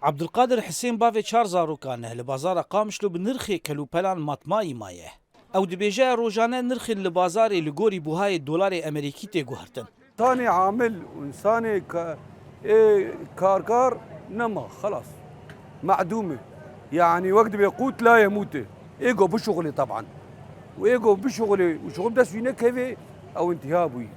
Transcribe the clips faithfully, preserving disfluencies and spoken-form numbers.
Abdulkadir Hisên bavê çar zarokan e, li bazara Qamişlo bi nirxê kelûpelan matmayî maye. Ew dibêje, rojane nirxên li bazarê li gorî buhayê dolarê Amerîkî tê guhertin. Însanê amil û însanê ka-, ê karkar nema, xelas. Me'dûm e. Yanî wek dibê qût la yemûte. Êgo bişuxulê teban. Û êgo bişuxulê û şuxul dest wî nekeve, ew întiha bûyî.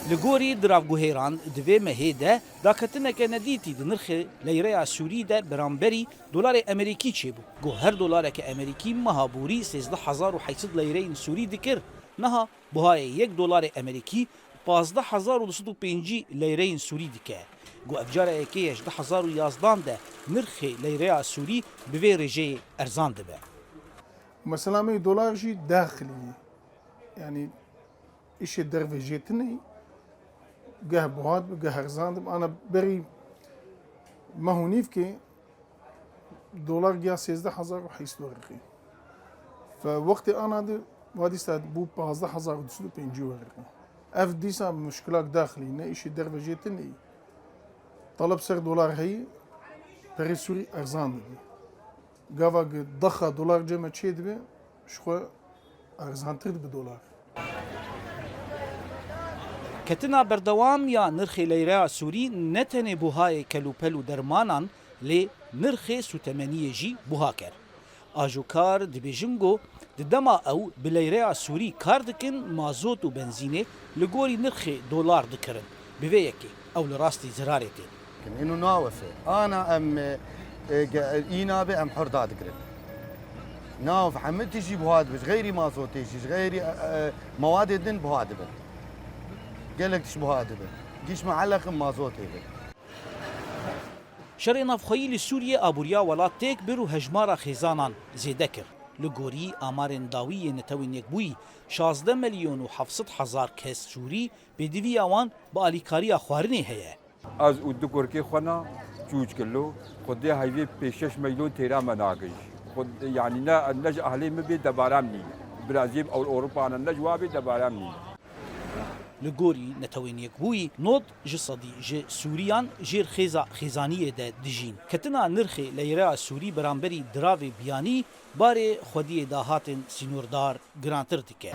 Li gorî diravguhêran di vê mehê de daketineke nedîtî di nirxê leyreya Sûrî de beramberî dolarê Amerîkî çêbû. Ku her dolareke Amerîkî meha borî sêzdeh hezar û heyt sed leyreyên Sûrî dikir, niha buhayê yek dolarê Amerîkî pazdeh hezar û du sed û pêncî leyreyên Sûrî dike. Ku ev cara yekê ye ji du hezar û yazdan de nirxê leyreya Sûrî bi vê rêjeyê erzan dibe. Mesela me dolar jî daxilî. Yanî îşê derve jê tune ye. Geh buha dibe, geh erzan dibe. Ana berî meh û nîvkê dolar giya sêzdeh hezar û heyt sed werqî. Fe wextê ana di vadî saet bû pazdeh hezar û du sed û pêncî werqî. Ev dîsa muşkilak daxilî ne, îşê derve jê tune ye. Taleb ser dolar heye, perê Sûrî erzan dibe. Gava ku daxa dolar cem me çêdibe, ji xwe erzantir dibe dolar. Ketina berdewam ya nirxê leyreya Sûrî ne tenê buhayê kelûpel û dermanan, lê nirxê sûtemeniyê jî buha kir. Ajokar dibêjin ku di dema ew bi leyreya Sûrî kar dikin, mazot û benzînê li gorî nirxê dolar dikirin. Bi vê yekê ew li rastî zirarê tên. Ino nawefe. Ana em, e, e, ge-, îna be em hor dadigrin. Nav hemî tişt jî buha dibe. Ji xeyrî mazotê jî, ji xeyrî, e, e, mewadê din buha dibe. Gelek tişt buha dibe. Giş muelleqin mazotê be. Şerê navxweyî li Sûriyê aboriya welat têk bir û hejmara xêzanan zêde kir. Li gorî amarên dawî yê Netewên Yekbûyî, şazdeh milyon û heft sed hezar kes Sûrî pêdiviya wan bi alîkariya xwarinê heye. Ez û du kurkê xwe na çûç kilo, xwedê heyvê pêşeş meylo têra me nagij. Xwed-, yanî ne, ne ji ahlê min bê debarem nîne. Birazî ew Ewropa ne, ne ji wa bê debarem nîne. Li gorî Netewên Yekbûyî, nod ji sedî ji Sûriyan jêr xêza xêzaniyê de dijîn. Ketina nirxê leyreya Sûrî beramberî diravê biyanî barê xwediyê dahatên sînordar girantir dike.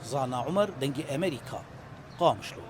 Zana Umer, Dengê Amerîka, Qamişlo.